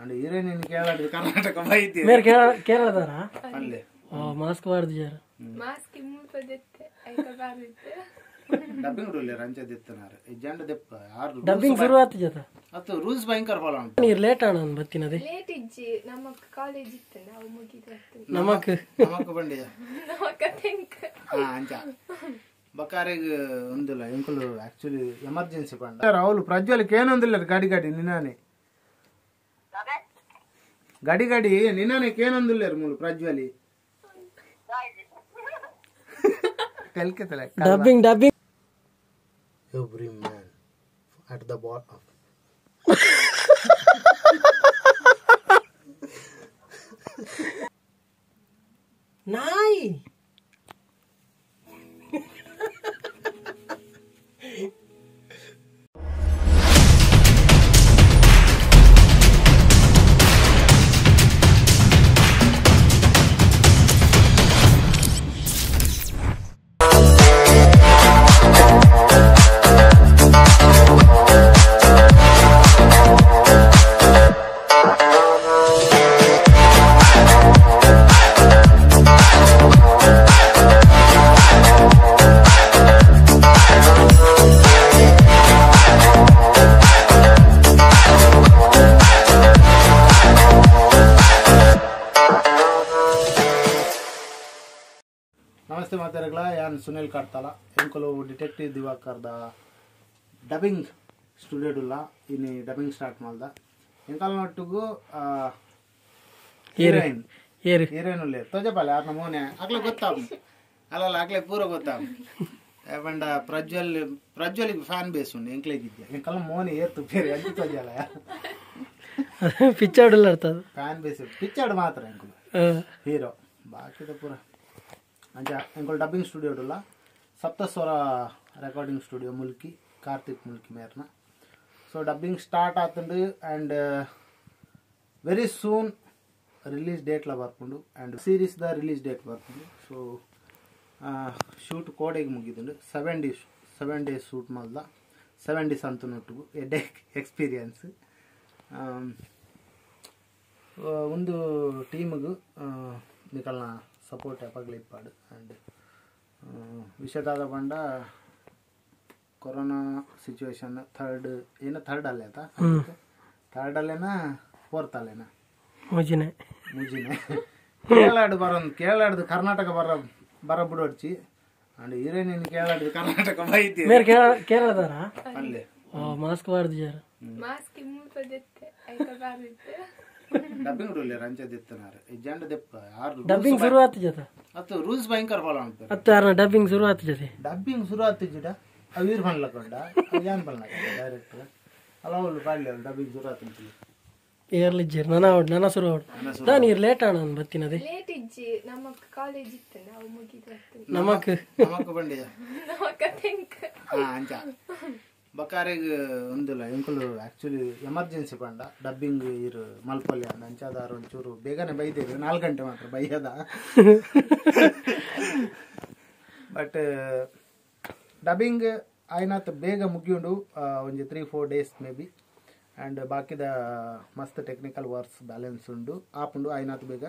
ಅಂಡ್ heroine ಕೇರಳದ ಕರ್ನಾಟಕ ಬೈತಿ ಮೇರೆ ಕೇರಳದಾರ ಅಲ್ಲೇ ಮಾಸ್ಕ್ ವಾರ್ದಿಜಾರ ಮಾಸ್ಕ್ ಮುಲ್ಪದೆತ್ತೆ ಐಕ ಬಾರಿತ್ತೆ ಡಬ್ಬಿಂಗ್ ರೂಲ್ ರಂಚದಿತ್ತನಾರ ಇಜ್ಜಂಡ ದೆಪ್ಪ ಆರು ಡಬ್ಬಿಂಗ್ ಶುರು ಆತು ಜತ ಅತ್ತು ರೂಲ್ಸ್ ಭಯಂಕರ ಫಾಲೋ ಉಂಟು ನೀರ್ ಲೇಟ್ ಆಣ ಬತ್ತಿನದೆ ಲೇಟ್ ಇಜ್ಜಿ ನಮ್ಮ ಕಾಲೇಜ್ ಇತ್ತು ನಾವು ಮುಗಿದ ನಮಕ್ ನಮಕ್ ಬಂಡಿ ನಮಕ ಥಿಂಕ್ ಹಾ ಅಂಚ ಬಕಾರಿಗೆ ಒಂದಿಲ್ಲ ಎಂಕುಲು ಆಕ್ಚುಲಿ ಎಮರ್ಜೆನ್ಸಿ ಪಂಡ ರಾಹುಲ್ ಪ್ರಜ್ವಲ್ಗೆ ಏನೊಂದಿಲ್ಲ ಗಾಡಿ ಗಾಡಿ ನಿನ್ನಾನೆ ಗಾಡಿ ಗಾಡಿ ನಿನ್ನಾನೆ ಕೇನೊಂದಿಲ್ಲ ಮೂಲು ಪ್ರಜ್ವಲಿ ತೆಲ್ಕೆ dubbing dubbing every man at the bottom of ನಾಯಿ ನಮಸ್ತೆ ಮಾತಾಡಗಳ ಯಾನ್ ಸುನಿಲ್ ಕಾಡ್ತಾಲ ಎಂಕುಲು ಡಿಟೆಕ್ಟಿವ್ ದಿವಾಕರ್ದ ಡಬ್ಬಿಂಗ್ ಸ್ಟುಡಿಯೋಡುಲ್ಲ ಇನ್ನು ಡಬ್ಬಿಂಗ್ ಸ್ಟಾರ್ಟ್ ಮಾಡ್ದ ಎಂಕಲ್ ನೊಟ್ಟಿಗೂ ಹೀರೋಯಿನ್ ಹೀರೋಯಿನ್ ಉಲ್ಲೇರು ತೋಜಪಾಲೆ ಯಾರನ್ನ ಮೋನೆ ಆಗ್ಲೇ ಗೊತ್ತಾಗ ಅಲ್ಲಲ್ಲ ಆಗ್ಲೇ ಪೂರ ಗೊತ್ತಾಗ ಪಂಡ ಪ್ರಜ್ವಲ್ ಪ್ರಜ್ವಲಿಗೆ ಫ್ಯಾನ್ ಬೇಸ್ ಉಂಡು ಎಂಕ್ಲೇಗಿದ್ದೆ ಎಂಕಲ್ ಮೋನೆ ಏರ್ತು ಬೇರೆ ಅಂತ ತೋಜಾಲ ಪಿಚ್ಚಾಡುಲ್ಲ ಅರ್ಥದ ಫ್ಯಾನ್ ಬೇಸ್ ಪಿಚ್ಚಾಡು ಮಾತ್ರ ಎಂಕುಲು ಹೀರೋ ಬಾಕಿದ ಪೂರ ಅಂಚ ಎಂಕುಲು ಡಬ್ಬಿಂಗ್ ಸ್ಟುಡಿಯೋಡುಲ್ಲ ಸಪ್ತಸ್ವರ ರೆಕಾರ್ಡಿಂಗ್ ಸ್ಟುಡಿಯೋ ಮುಲ್ಕಿ ಕಾರ್ತಿಕ್ ಮುಲ್ಕಿ ಮೇರ್ನ. ಸೊ ಡಬ್ಬಿಂಗ್ ಸ್ಟಾರ್ಟ್ ಆತುಂಡು ಆ್ಯಂಡ್ ವೆರಿ ಸೂನ್ ರಿಲೀಸ್ ಡೇಟ್ಲ ಬರ್ಪುಂಡು and series the release date ಬರ್ಪುಂಡು. ಸೊ ಶೂಟ್ ಕೋಡೆಗೆ ಮುಗಿದುಂಡು 7 ಡೇಸ್ ಶೂಟ್ ಮಲ್ದ 7 ಡೇಸ್ ಅಂತನೊಟ್ಟಿಗೂ ಎಡ್ಡೆ ಎಕ್ಸ್ಪೀರಿಯನ್ಸ್ ಒಂದು ಟೀಮಿಗೂ ನಿಕಲ್ನ ಸಪೋರ್ಟ್ ಯಾವಾಗಲೂ ಇಪ್ಪಾಡು. ಆ್ಯಂಡ್ ವಿಷಯದಾದ ಪಂಡ ಕೊರೋನಾ ಸಿಚುವೇಶನ್ ಥರ್ಡ್ ಏನೋ ಥರ್ಡ್ ಅಲ್ಲೇ ಆಯ್ತಾ ಥರ್ಡ್ ಅಲ್ಲೇನಾ ಫೋರ್ತ್ ಅಲ್ಲೇನಾ ಮುಜಿನೆ ಮುಜಿನೆ ಕೇರಳಾಡು ಬರೋದು ಕೇರಳಾಡ್ದು ಕರ್ನಾಟಕ ಬರ ಬರ ಬಿಡೋಡ್ಚಿ ಆ್ಯಂಡ್ ಹೀರೋಯಿನ್ ಕೇರಳಾಡ್ದು ಕರ್ನಾಟಕ ಬೈತಿ ಮೇರೆ ಕೇರಳದಾರ ಅಲ್ಲೇ ಮಾಸ್ಕ್ ವಾರ್ದಿಜಾರ ಮಾಸ್ಕ್ ಮುಲ್ಪದೆತ್ತೆ ಐಕ ಬಾರಿತ್ತೆ ಡಬ್ಬಿಂಗ್ ರೂಲ್ ರಂಚದಿತ್ತನಾರ ಇಜ್ಜಂಡ ದೆಪ್ಪ ಆರು ಡಬ್ಬಿಂಗ್ ಶುರು ಆತು ಜತ ಅತ್ತು ರೂಲ್ಸ್ ಭಯಂಕರ ಫಾಲೋ ಉಂಟು ಅತ್ತು ಯಾರನ್ನ ಡಬ್ಬಿಂಗ್ ಶುರು ಆತು ಜತೆ ಡಬ್ಬಿಂಗ್ ಶುರು ಆತು ಜಿಡ ಅವೀರ್ ಪನ್ಲಕೊಂಡ ಯಾನ್ ಪನ್ಲಕೊಂಡ ಡೈರೆಕ್ಟ್ ಅಲ್ಲ ಅವಳು ಪಾಡ್ಲಿ ಅವಳು ಡಬ್ಬಿಂಗ್ ಶುರು ಆತು ಏರ್ಲಿ ಇಜ್ಜೇರು ನನ್ನ ಅವಡು ನನ್ನ ಶುರು ಅವಡು ನಾನು ನೀರು ಲೇಟ್ ಆಣ ಬತ್ತಿನದೆ ಲೇಟ್ ಇಜ್ಜಿ ನಮ್ಮ ಕಾಲೇಜ್ ಇತ್ತು ನಾವು ಮುಗಿದ ನಮಕ್ ನಮಕ್ ಬಂಡಿ ನಮಕ ಥಿಂಕ್ ಹಾ ಅಂಚ ಬಕಾರಿಗೆ ಒಂದಿಲ್ಲ ಎಂಕುಲು ಆಕ್ಚುಲಿ ಎಮರ್ಜೆನ್ಸಿ ಪಂಡ ಡಬ್ಬಿಂಗ್ ಇರು ಮಲ್ಪಲ್ಯ ಅಂಚಾದಾರ ಒಂಚೂರು ಬೇಗನೆ ಬೈದೇರು 4 ಗಂಟೆ ಮಾತ್ರ ಬೈಯದ. ಬಟ್ ಡಬ್ಬಿಂಗ್ ಆಯ್ನಾತ್ ಬೇಗ ಮುಗಿಯುಂಡು ಒಂಜಿ 3-4 ಡೇಸ್ ಮೇ ಬಿ. ಆ್ಯಂಡ್ ಬಾಕಿದ ಮಸ್ತ್ ಟೆಕ್ನಿಕಲ್ ವರ್ಕ್ಸ್ ಬ್ಯಾಲೆನ್ಸ್ ಉಂಡು ಆಪುಂಡು ಆಯ್ನಾತ್ ಬೇಗ.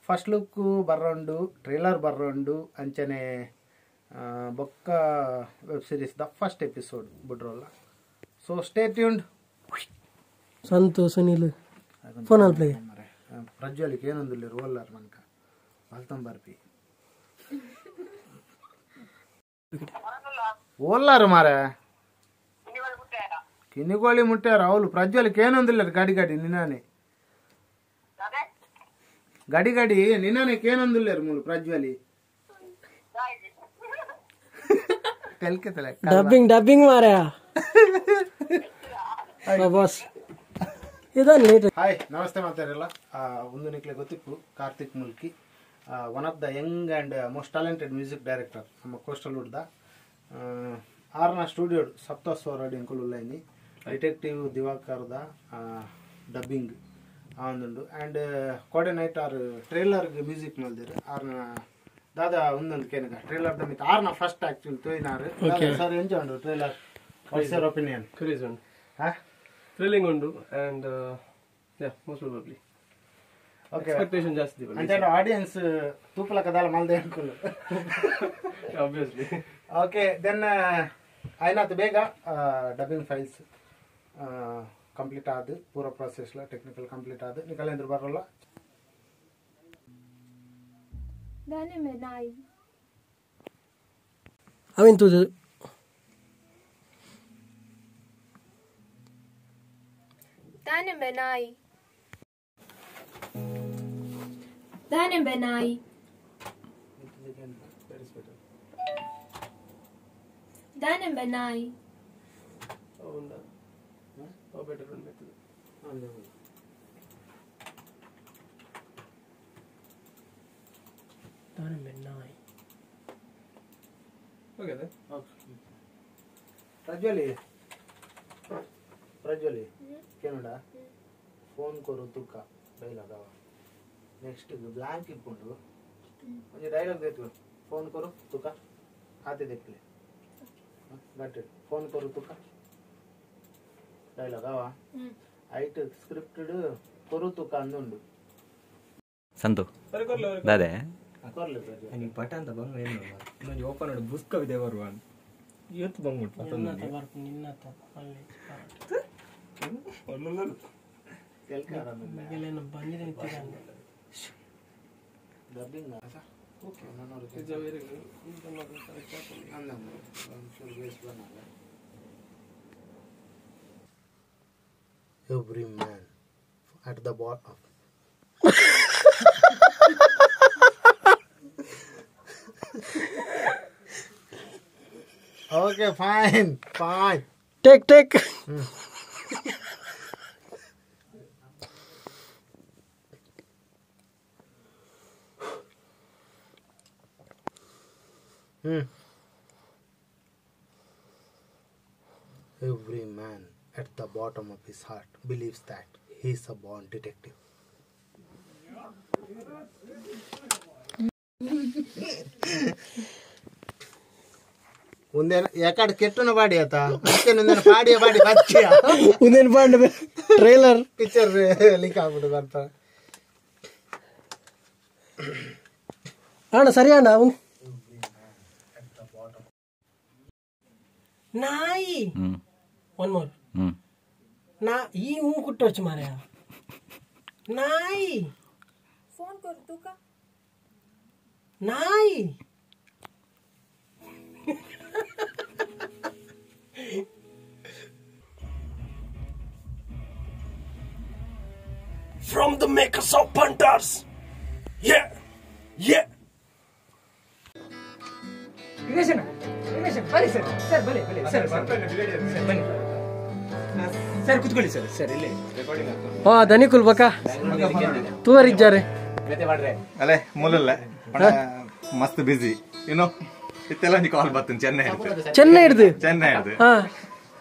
ಫಸ್ಟ್ ಲುಕ್ ಬರ್ರಂಡು ಟ್ರೇಲರ್ ಬರ್ರಂಡು ಅಂಚನೆ ಬೊಕ್ಕ web series the first episode ಬುಡ್ರೋಲ್ಲ. So stay tuned. Santhu Sunil phone ಅಲ್ಪ್ಲೆ ಪ್ರಜ್ವಲಿಗೆ ಏನೊಂದಿಲ್ಲ ರೋಲ್ಲಾರ್ ಮನ್ಕ ಬಲ್ತಂ ಬರ್ಪಿ ಓಲ್ಲಾರು ಮಾರೆ ಕಿನ್ನಿಗೋಳಿ ಮುಟ್ಟ್ಯಾರ ಅವಳು ಪ್ರಜ್ವಲಿಗೆ ಏನೊಂದಿಲ್ಲ ಗಾಡಿ ಗಾಡಿ ನಿನ್ನಾನೆ ಗಾಡಿ ಗಾಡಿ ನಿನ್ನಾನೆ ಕೇನೊಂದಿಲ್ಲ ಮೂಲು ಪ್ರಜ್ವಲಿ ಡಬ್ಬಿಂಗ್ ಡಬ್ಬಿಂಗ್ ಮಾರ್ಯಾ ಬಾಸ್ ಇದಾನ ಲೇಟ್. ಹಾಯ್ ನಮಸ್ತೆ ಮಾತಾಡಲ್ಲ ಒಂದು ನಿಕ್ಲೆ ಗೊತ್ತಿಪ್ಪು Karthik Mulki one of the young and most talented music director ನಮ್ಮ ಕೋಸ್ಟಲ್ ವುಡ್ದ ಆರ್ನ ಸ್ಟುಡಿಯೋ ಸಪ್ತಸ್ವರ ಎಂಕುಲು ಉಲ್ಲೈನಿ ಡಿಟೆಕ್ಟಿವ್ ದಿವಾಕರ್ದ ಡಬ್ಬಿಂಗ್ ಆಂದುಂಡು. ಆ್ಯಂಡ್ ಕೋಡೆ ನೈಟ್ ಆರ್ ಟ್ರೇಲರ್ಗೆ ಮ್ಯೂಸಿಕ್ ಮಲ್ದಿರು ಆರ್ನ ದಾದಾ ಒಂದೊಂದು ಕೇನಗ ಟ್ರೇಲರ್ the ಮಿತ್ ಆರ್ನ ಫಸ್ಟ್ ಆಕ್ಚುಲಿ ತೋಯಿನಾರು ಸರ್ ಎಂಜ ಉಂಡು trailer what's your opinion craze ಉಂಡು ಹಾ ಥ್ರಿಲ್ಲಿಂಗ್ ಉಂಡು and yeah most probably okay expectation ಜಾಸ್ತಿ ಅಂಚೆ ಆಡಿಯನ್ಸ್ ತೂಪಲ ಕದಾಲ ಮಲ್ದೆ ಅಂಕುಲು ಆಬ್ವಿಯಸ್ಲಿ. ಓಕೆ then ಆಯ್ನಾತ್ ಬೇಗ ಡಬ್ಬಿಂಗ್ ಫೈಲ್ಸ್ ಕಂಪ್ಲೀಟ್ ಆದು ಪೂರ ಪ್ರಾಸೆಸ್ ಟೆಕ್ನಿಕಲ್ ಕಂಪ್ಲೀಟ್ ಆದು ನಿಕಲೇಂದ್ರ ಬರೋಲ್ಲ. ದಾನೆ ಮೇ ನಾಯಿ ಅವೇನು ತೂದು ದಾನೆ ಮೇ ನಾಯಿ ದಾನೆ ಮೇ ನಾಯಿ ದಾನೆ ಮೇ ನಾಯಿ ದಾನೆ ಮೇ ನಾಯಿ. ಓಕೆ ಪ್ರಜ್ವಲಿ ಪ್ರಜ್ವಲಿ ಕೇನುಡ ಫೋನ್ ಕೊರು ತುಕ್ಕ ಡೈಲಾಗ್ ಅವ ನೆಕ್ಸ್ಟ್ ಬ್ಲಾಂಕ್ ಇಟ್ಕೊಂಡು ಒಂಜಿ ಡೈಲಾಗ್ ಬೇಕು. ಫೋನ್ ಕೊರು ತುಕ್ಕ ಆತೆ ದೆಪ್ಪಲೆ ಗಟ್ಟಿ ಫೋನ್ ಕೊರು ತುಕ್ಕ ಡೈಲಾಗ್ ಅವ ಐಟ್ ಸ್ಕ್ರಿಪ್ಟೆಡ್ ಕೊರು ತುಕ್ಕ ಅಂದುಂಡು ಸಂತು ದಾದೆ ಕೊರ್ಲಿ ಪ್ರಜ್ವಲಿ ನೀನು ಪಟ ಅಂತ ಬಂಗ ಏನು ಇನ್ನೊಂದು ಓಪನ್ ನೋಡಿ ಬುಸ್ಕವಿದೆ ಬರುವ ಇವತ್ತು ಬಂದ್ಬಿಟ್ಟು ನಿನ್ನತ ಅಲ್ಲಿ ಬಂದಿದೆ ಡಬ್ಬಿಂಗ್ ಓಕೆ ನಾನು Every man at the bottom. Okay, fine, fine. Take, take. Every man at the bottom of his heart believes that he is a born detective. ಒಂದೇನ ಯಾಕಡೆ ಕೆಟ್ಟನ ಬಾಡಿ ಆತ ಒಂದೇನ ಪಾಡಿಯ ಬಾಡಿ ಬಚ್ಚಿಯ ಒಂದೇನು ಬಾಂಡ್ ಟ್ರೈಲರ್ ಪಿಕ್ಚರ್ ಲೀಕ್ ಆಗ್ಬಿಟ್ಟು ಬರ್ತಾರೆ. ಅಣ್ಣ ಸರಿ ಅಣ್ಣ ನಾಯಿ ಒನ್ ಮೋರ್ ನಾ ಈ ಹೂ ಕುಟ್ಟೋಚು ಮಾರಾಯ ನಾಯಿ ಫೋನ್ ಕೊರು ತುಕ ನಾಯಿ From the makers of Punters. Yeah, yeah. ಬನ್ನಿ ಸರ್, ಸರ್ ಬನ್ನಿ ಬನ್ನಿ ಸರ್, ಸರ್ ಬನ್ನಿ ಸರ್, ಕೂತ್ಕೊಳ್ಳಿ ಸರ್. ಸರ್ ಇಲ್ಲಿ ಹಾ ದನಿಕುಲ್ ಬಕ ತೂವರಿದ್ದಾರೆ ಅಲ್ಲೇ ಮೂಲಲ್ಲ ಮಸ್ತ್ ಬಿಸಿ ಏನೋ ಇತ್ತೆಲ್ಲ ನೀ ಕಾಲ್ ಬರ್ತೀನಿ. ಚೆನ್ನೈ ಚೆನ್ನೈ ಹಿಡ್ದು ಚೆನ್ನೈ ಹಿಡ್ದು ಹಾ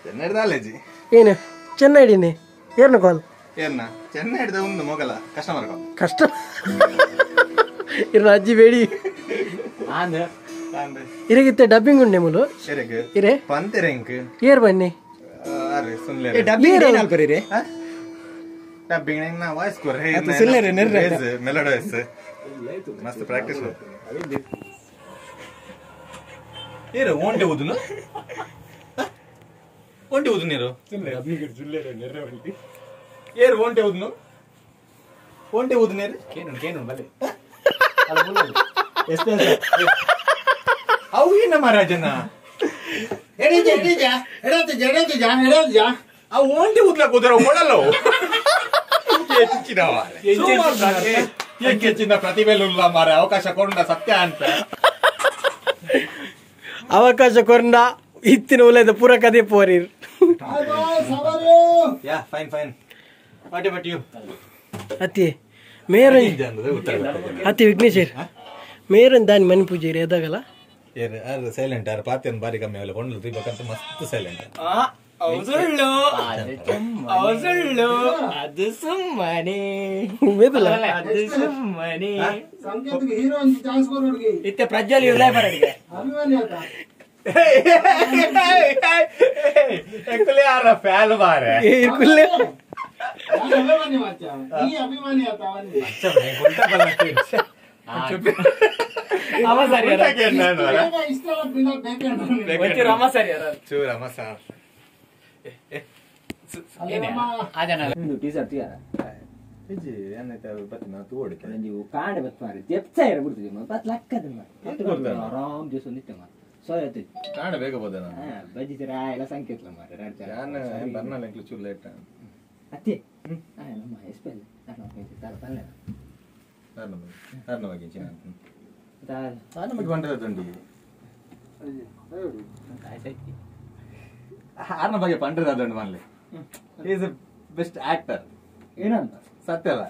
ಚೆನ್ನೈ ಹಿಡ್ದು ಅಲ್ಲೇಜಿ ಏನು ಚೆನ್ನೈ ಹಿಡೀನಿ ಏನು ಕಾಲ್ ಏನ ಚೆನ್ನೈ ಹಿಡ್ದ ಒಂದು ಮೊಗಲ ಕಸ್ಟಮರ್ ಕಾಲ್ ಕಷ್ಟ ಇರ್ನ ಅಜ್ಜಿ ಬೇಡಿ ಇರಗಿತ್ತೆ ಡಬ್ಬಿಂಗ್ ಉಂಡೆ ಮುಲು ಇರೇ ಪಂತೆರೆಂಕ್ ಏರ್ ಬನ್ನಿ ಅರೆ ಸುನ್ಲೆ ಡಬ್ಬಿಂಗ್ ಏನ್ ಅಲ್ಪರಿ ಡಬ್ಬಿಂಗ್ ನಾ ವಾಯ್ಸ್ ಕೊರೆ ಸುನ್ಲೆ ನೆರ್ರೆ ಮೆಲೋಡೈಸ್ ಮಸ್ತ್ ಪ್ರಾಕ್ಟೀಸ್ ಏರು ಓಂಡೆ ಊದುನು ಓಂಡೆ ಊದು ನೀರು ಡಬ್ಬಿಂಗ್ ಸುನ್ಲೆ ನೆರ್ರೆ ಬಂಡಿ ಏರು ಓಂಡೆ ಊದುನು ಓಂಡೆ ಊದು ನೀರು ಕೇನು ಕೇನು ಬಲೆ ಅವು ಏನ ಮಹಾರಾಜನ ಅವು ಓಂಡೆ ಊದ್ಲಕ್ ಹೋದ್ರ ಓಡಲ್ಲ ಹೆಚ್ಚಿನ ಪ್ರತಿಭೆ ಮಾರ ಅವಕಾಶ ಕೊಡ ಸತ್ಯ ಅಂತ ಅವಕಾಶ ಕೊರಂಡ ಇತ್ತಿನ ಉಲದ ಪೂರ ಕದೆ ಪೋರಿ. Yeah fine fine what about you? ಅತಿ ಮೇರ ಅತಿ ವಿಘ್ನೇಶ್ವರ್ ಮೇರನ್ ದಾನಿ ಮನೆ ಪೂಜೆ ಎದಾಗಲ್ಲ ಏರು ಸೈಲೆಂಟ್ ಯಾರು ಪಾತಿಯನ್ನು ಬಾರಿ ಕಮ್ಮಿ ಅಲ್ಲ ಕೊಂಡು ತಿಬೇಕಂತ ಮಸ್ತ್ ಸೈಲೆಂಟ್. ಅವಸುಳ್ಳು ಅವಸುಳ್ಳು ಅದು ಸುಮ್ಮನೆ ಅದು ಸುಮ್ಮನೆ ಹೀರೋ ಚಾನ್ಸ್ ಕೊರೋಡ್ಗೆ ಇತ್ತೆ ಪ್ರಜ್ವಲ್ ಇರ್ಲೇ ಬರಡಿಗೆ. ಎಂಕುಲೆ ಯಾರ ಫ್ಯಾನ್ ಬಾರೆ ಕುಲ್ಲೆ ಅಭಿಮಾನಿ ಮಚ್ಚ ಈ ಅಭಿಮಾನಿ ಆತ ಅವನಿಗೆ ಇಷ್ಟೆಲ್ಲ ಬಿಡ ಬೇಕಂದ್ರೆ ಚೂರಮ್ಮ ಸರ್ ಟೀಚರ್ ತೀರ ಇಜ್ಜಿ ಏನೈತೆ ಬತ್ತಿನ ತೂ ಹೊಡಿತೆ ನೀವು ಕಾಂಡೆ ಬತ್ ಮಾರಿ ಜೆಪ್ಸ ಬಿಡ್ತಿದ್ವಿ ಬತ್ ಲಕ್ಕದ ಮಾರಿ ಆರಾಮ್ ದಿವಸ ನಿತ್ಯ ಮಾರಿ ಸೋಯತ್ ಕಾಣ ಬೇಗ ಬೋದ ನಾನು ಬಜ್ಜಿ ತರ ಎಲ್ಲ ಸಂಕೇತ ಮಾರಿ ನಾನು ಬರ್ನಲ್ಲ ಎಂಕ್ಲು ಚೂರು ಲೇಟ್ ಅತ್ತೆ ನಮ್ಮ ಎಸ್ಪೆಲ್ ಪಲ್ಲೆ ಅರ್ನ ಬಗ್ಗೆ ನಮಗೆ ಪಂಡ್ರದುಂಡಿ ಆರ್ನ ಬಗ್ಗೆ ಪಂಡ್ರದುಂಡು ಮನ್ಲಿ is best actor ಏನಂತ ಸತ್ಯ ಅಲ್ಲ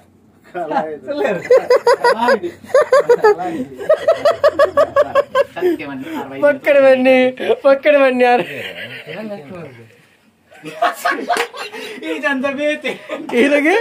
ಪಕ್ಕಡೆ ಬನ್ನಿ ಪಕ್ಕಡೆ ಬನ್ನಿ ಯಾರು ಇದಾಗೆ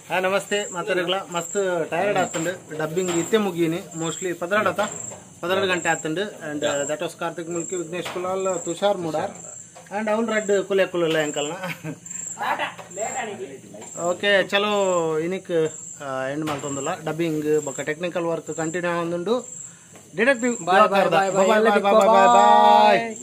ಹಾ ನಮಸ್ತೆ ಮಾತಾಡಿಗಳ ಮಸ್ತ್ ಟಯರ್ಡ್ ಆಗ್ತಂಡು ಡಬ್ಬಿಂಗ್ ಇತ್ತೆ ಮುಗೀನಿ ಮೋಸ್ಟ್ಲಿ ಪದರಡತ 12 ಗಂಟೆ ಆಗ್ತಂಡು and that was Karthik Mulki Vignesh Kulal Tushar Mudar and ಅವ್ನು ರೆಡ್ ಕುಲೆ ಕುಲಲ್ಲ ಅಂಕಲ್ನ ಓಕೆ ಚಲೋ ಇನಿಕ್ ಎಂಡ್ ಮಲ್ತೊಂದುಲ್ಲ ಡಬ್ಬಿಂಗ್ ಬೊಕ್ಕ ಟೆಕ್ನಿಕಲ್ ವರ್ಕ್ ಕಂಟಿನ್ಯೂ ಆವೊಂದುಂಡು detective Bye, bye, bye, bye. Bye bye bye.